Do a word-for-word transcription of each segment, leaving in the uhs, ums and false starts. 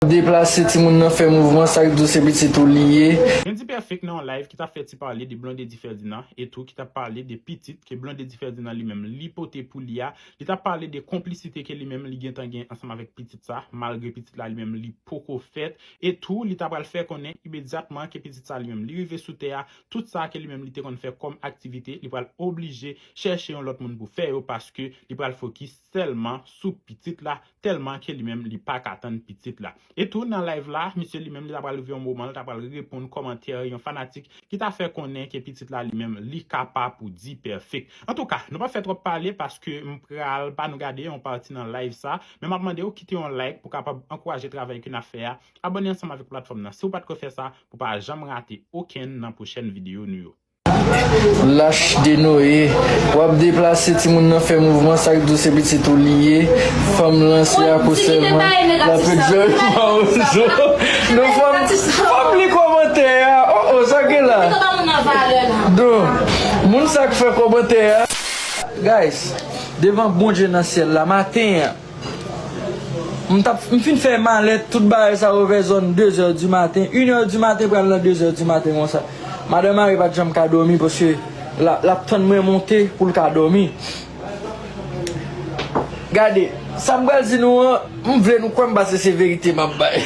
Deplase, timoun nan fè mouvman, sa k di w se pitit ou li ye. Mendy Perfect nan yon live ki t ap fè ti pale de Blondedy Ferdinand e tou ki t ap pale de pitit ke Blondedy Ferdinand li menm li pote pou li a. Li t ap pale de konplisite ke li menm li gentan gen ansanm avèk pitit sa, malgre pitit la li menm li poko fèt. E tou, li ta pral fè konnen imedyatman ke pitit sa li menm li rive sou tè a, tout sa ke li menm li te konn fè kòm aktivite, li pral oblije chèche yon lòt moun pou fè yo paske li pral fokis sèlman sou pitit la, tèlman ke li menm li pa ka tann pitit la. E tou nan live la, misye li menm li ta pral rive yon moman, li ta pral reponn kòmantè yon fanatik ki ta fè konnen ke pitit la li menm li ka pa pou Di Perfect. Antouka, nou pa fè twòp pale paske m pral ba nou gade yon pati nan live sa, men m ap mande w kite yon like pou kapab ankouraje travay ke n ap fè a. Abòne ansanm avèk platfòm nan si w pa t ko fè sa pou pa janm rate okenn nan pwochèn videyo nou yo. Lach de Noye. W ap deplase, timoun nan fè mouvman, sa k di w se pitit ou li ye. Fanm lan se akousèlman. L ap egzèlman ozo. Non, fanm, fanm li kòmantè a. Oh, oh, sa gen la. Don, moun sa k fè kòmantè a. Guys, devan Bondye nan syèl la, maten an, M t ap, m fin fè malèt, tout bagay sa yo vè zòn de zè di maten, inè di maten pral nan de zè di maten konsa. Madan Mari pa t janm ka dòmi paske l ap, l ap tann mwen monte pou l ka dòmi. Gade, sa m pral di nou an, m vle nou kwè m paske se verite m ap bay.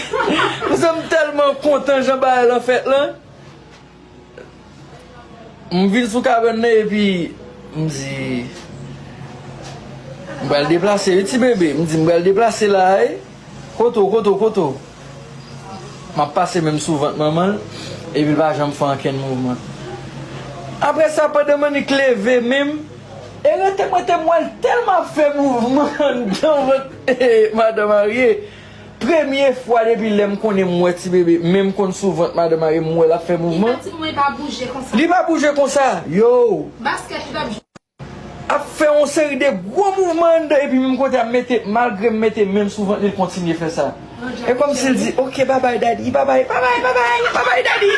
Paske m tèlman kontan jan bagay lan fèt lan. M vin sou kabann nan epi m di, m pral deplase wi ti bebe. M di m pral deplase la wi. Kote w, kote w, kote w? M ap pase menm sou vant manman l epi l pa janm fè ankenn mouvman. Apre sa, pandan m annik leve menm, e rete m, rete m wè l tèlman ap fè mouvman anndan vant madan Marie. Premye fwa depi lè m konnen m wè ti bebe, men m konn sou vant madan Marie, m wè l ap fè mouvman. Li pa bouje konsa. Li pa bouje konsa. Yo! Baskèt li t ap jwe. Ap fè yon seri de gwo mouvman anndan, epi menm kote a m mete, malgre m mete men m sou vant li, l kontinye fè sa. E kòmsi l di, "Ok, babay daddy, babay, babay, babay, babay daddy."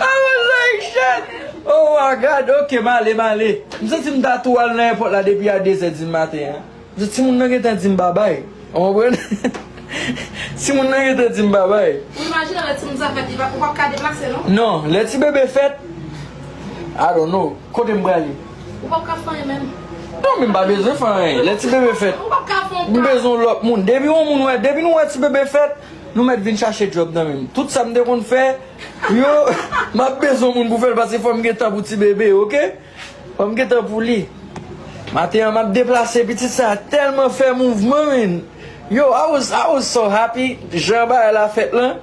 I was like, "Shit! Oh my God, ok, m ale, m ale." M santi m ta tou al nan èpòt la depi a de zè di maten an. Di, timoun nan gentan di m babay. Ou konprann? Timoun nan gentan di m babay. Ou imajine lè timoun sa fèt, li pa, ou p ap ka deplase, non? Non, lè ti bebe fèt, I don't know. Kote m prale? Ou p ap ka fè anyen menm. Non, men m pa bezwen fè anyen. Lè ti bebe fèt, ou p ap ka fè yon pa. M bezwen yon lòt moun. Depi yon moun wè, depi nou wè ti bebe fèt, nou mèt vin chache djòb nan men m. Tout sa m te konn fè, yo, m ap bezwen yon moun pou fè l, paske fò m gen tan pou ti bebe, ok? Fò m gentan pou li. Maten an, m ap deplase, pitit sa a tèlman fè mouvman, men. Yo, I was, I was so happy, jan bagay la fèt lan.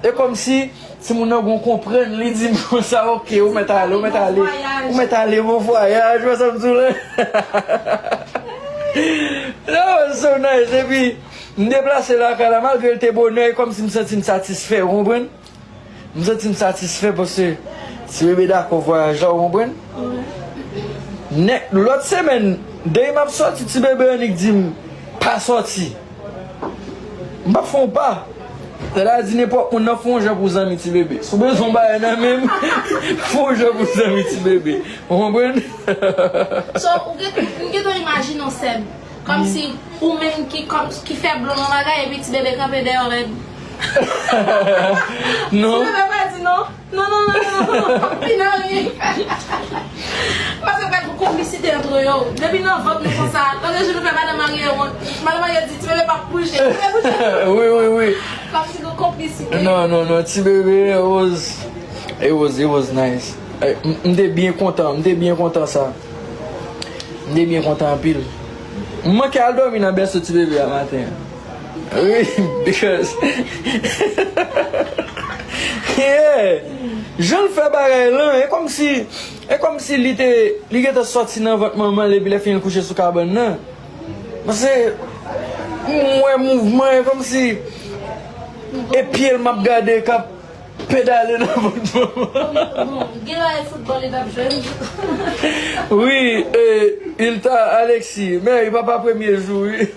E kòmsi, timoun nan gon konprann, li di m konsa, ok, ou mèt ale, ou mèt ale, ou mèt ale, bon vwayaj, wè sa m di w la. That was so nice, epi, m deplase lakay la, malgre l te bonè, e kòmsi m santi m satisfè, ou konprann? M santi m satisfè paske ti bebe dakò vwayaj la, ou konprann? Nèk, lòt semèn, depi m ap sòti, ti bebe annik di m, pa sòti. M p ap fè yon pa. Sètadi nenpòt moun nan fè yon jan pou zanmi ti bebe. Si w bezwen yon bagay nan men m, fè yon jan pou zanmi ti bebe. Ou konprann? So, ou gen, m gentan imajine w, Sèb. Kòmsi ou menm ki, kòm, ki fè blonn yon bagay epi ti bebe kanpe dèyè w rèd. Non. Ti bebe pa di non. Non, non, non, non, non. Vin anyen. Paske fè konplisite antre yo. Depi nan vant nou konsa, lòt jou nou fè madan Marie wont. Madan Marie di ti bebe pa bouje. Ti bebe bouje. Wi, wi, wi. Kòmsi gon konplisite. Non, non, non. Ti bebe, it was, it was, it was nice. Eh, m, m te byen kontan, m te byen kontan sa. M te byen kontan anpil. M manke al dòmi nan bèso ti bebe a maten an. Wi, because yeah. Jan l fè bagay lan, e kòmsi, e kòmsi li te, li gentan sòti nan vant manman l epi lè fini l kouche sou kabann nan. Paske m wè mouvman, e kòmsi e pye l m ap gade k ap pedale nan vant manman. Bon, gen lè e foutbòl li t ap jwe. Wi, e, il ta Alexis, men e papa premye jou, wi.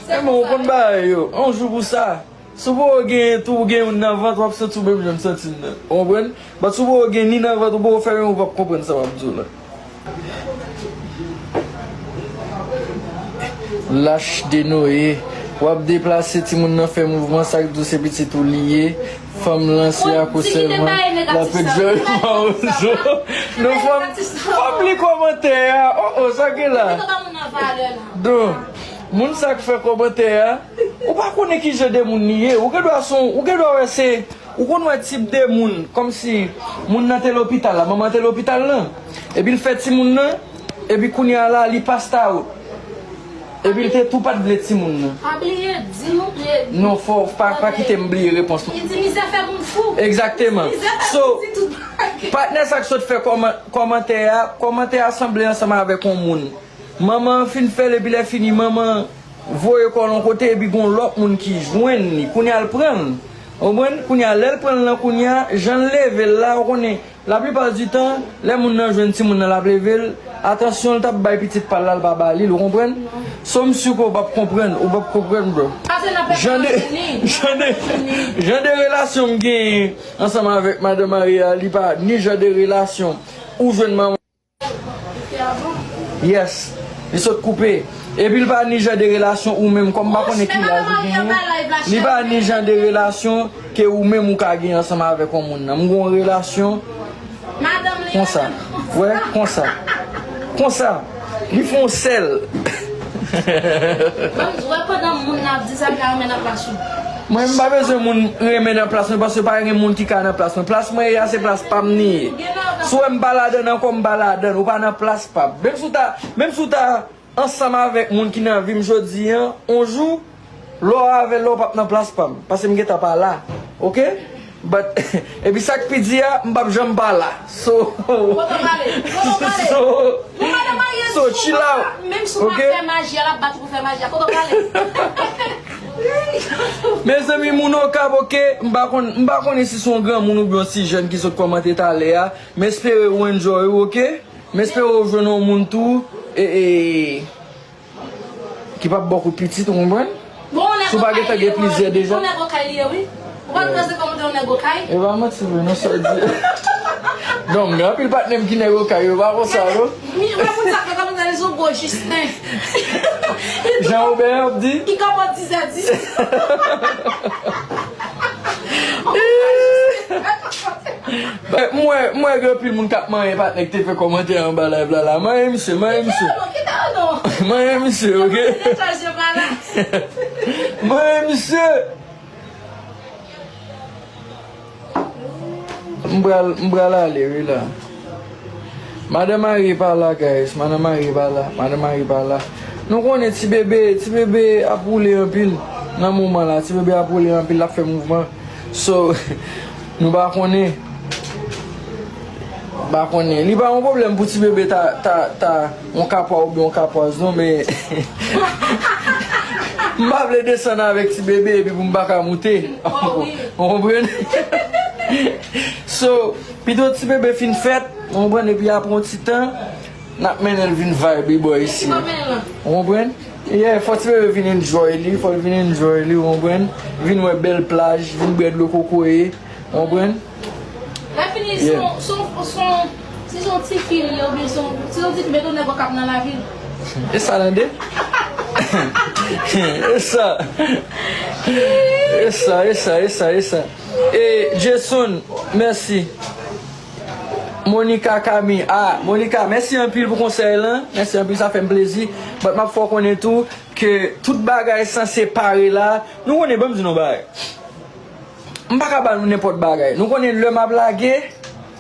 Men bon, ou konn bagay yo. Yon jou pou sa. Si w poko gen tou, ou gen youn nan vant, w ap santi w menm jan m santi m nan. Ou konprann? But si w poko gen ni nan vant, ou poko fè menm, ou p ap konprann sa m ap di w la. Lach de Noye. W ap deplase timoun nan fè mouvman, sa k di w se pitit ou li ye. Fanm lan se akousèlman l ap fè djòlman ozo. Non, fanm, fanm li kòmantè a. Oh, oh, sa gen la. Non, moun sa k fè kòmantè a, ou pa konnen ki jan de moun li ye. Ou gen dwa son, ou gen dwa wè se, ou konn wè tip de moun, kòmsi moun nan te lopital la, manman te lopital lan. Epi l fè timoun nan, epi kounye a la, li passed out. Epi l te tou pa t vle timoun nan. Pa bliye, di nou, e, non, fò, pa, pa kite m bliye repons mwen. Li di mizè fè moun fou. Egzakteman. Mizè fè moun di tout bagay. So, patnè sa k sot fè kòman-, kòmantè a, kòmantè a sanble ansanm avèk yon moun. Manman an fin fè l, epi lè fini, manman an voye kò l yon kote, epi gon lòt moun ki jwenn li. Kounye a l pran l. Ou konprann? Kounye a, lè l pran l lan, kounye a, jan l leve l la, ou konnen, laplipa di tan, lè moun nan jwenn timoun nan, l ap leve l, atansyon, l t ap bay pitit pa l la, l pa ba li l, ou konprann? So, m si ke w p ap konprann, ou p ap konprann, bro. Jan de, jan de, jan de relasyon m genyen ansanm avèk madan Maria, li pa ni jan de relasyon ou jwenn manman. Yes. Li sot koupe. Epi l pa ni jan de relasyon ou menm, kòm m pa konnen ki laj ou genyen, li pa ni jan de relasyon ke ou menm ou ka genyen ansanm avèk yon moun nan. M gen yon relasyon konsa. Wè, konsa. Konsa. Li fè yon sèl. Ban m di w, wè pandan moun nan ap di sa, l ka renmen nan plas ou. Mwen, m pa bezwen moun renmen nan plas mwen, paske pa gen moun ki ka nan plas mwen. Plas mwen ye a, se plas pa m li ye. Si w wè m pa ladann ankò, m pa ladann. Ou pa nan plas pa m. Menm si w ta, menm si w ta ansanm avèk moun ki nan vi m jodi a, yon jou, lè w avè l la, w p ap nan plas pa m. Paske m gentan pa la. Oke? But, epi sa k pi di a, m p ap janm pa la. So, so, so, chill out. Menm si w pa fè maji a, l ap bat ou pou fè maji a. Kote w prale? Mezanmi, moun Okap, oke? M pa konn, m pa konnen si se yon granmoun oubyen yon ti jèn ki sot kòmante talè a. M espere ou enjoy ou, oke? M espere ou jwenn yon moun tou, e, e, ki p ap ba w kout pitit, ou konprann? Si w pa gentan gen plizyè deja. Ou nèg Okay li ye, wi. Ou pa dwe se kòmante yon nèg Okay. E pa manti vre, non, sa w di. Donk, gen anpil patnè m ki nèg Okay, yo pa konsa, non? Wi, ou pa konn sa fè kòmante li se yon gwo Jisten. Jan Obè ap di. Li kòmante dis a dis. M wè, m wè gen anpil moun k ap manyen patnè k te fè kòmantè anba live la la. Manyen misye, manyen misye. Kite yo non, kite yo non. Manyen misye, oke? Manyen misye. M pral, m pral ale wi la. Madan Marie pa la, guys. Madan Marie pa la. Madan Marie pa la. Nou konnen ti bebe, ti bebe ap woule anpil nan moman la. Ti bebe ap woule anpil, l ap fè mouvman. So, nou pa konnen. Pa konnen. Li pa yon pwoblèm pou ti bebe ta, ta, ta yon kapwa oubyen yon kapwaz non, men m pa vle desann avèk ti bebe epi pou m pa ka moute. Ou konprann? So, pito ti bebe fin fèt, ou konprann, epi apre yon ti tan, n ap mennen l vin vibe bò isi. Ou konprann? Yeah, fò ti bebe vin enjoy li, fò l vin enjoy li, ou konprann? Vin wè bèl plaj, vin bwè dlo kokoye, ou konprann? Lè fini, se yon, se yon, se yon, si se yon tifi li ye, oubyen se yon, se yon tifi, mete yon nèg Okap nan lavi l. E sa, tande? E sa. E sa, e sa, e sa, e sa. E Jason, mèsi. Monica Camille. Ah, Monica, mèsi anpil pou konsèy lan. Mèsi anpil, sa fè m plezi. But m ap fè w konnen tou ke tout bagay sanse pare la. Nou konnen, ban m di nou bagay. M pa ka ba nou nenpòt bagay. Nou konnen lè m ap lage,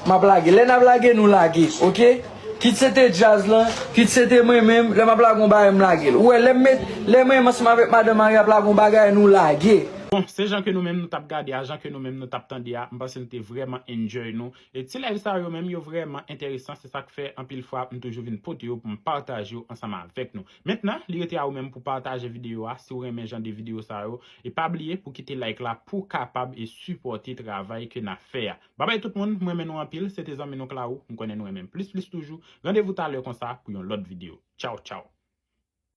m ap lage. Lè n ap lage, nou lage, oke? Kit se te djaz lan, kit se te mwen menm, lè m ap lage yon bagay, m lage l. Ou wè, lè m met, lè mwen menm ansanm avèk madan Marie ap lage yon bagay, nou lage. Bon, se jan ke nou menm nou t ap gade a, jan ke nou menm nou t ap tande a, m panse nou te vrèman enjoy nou. E ti live sa yo menm, yo vrèman enteresan, se sa k fè anpil fwa m toujou vin pote yo pou m pataje yo ansanm avèk nou. Mentnan, li rete a ou menm pou pataje videyo a, si w renmen jan de videyo sa yo. E pa bliye pou kite like la pou w kapab e sipòte travay ke n ap fè a. Babay tout moun, m renmen nou anpil, se te zanmi nou Claro, m konnen nou renmen m plis plis toujou. Randevou talè konsa pou yon lòt videyo. Tchaw, tchaw.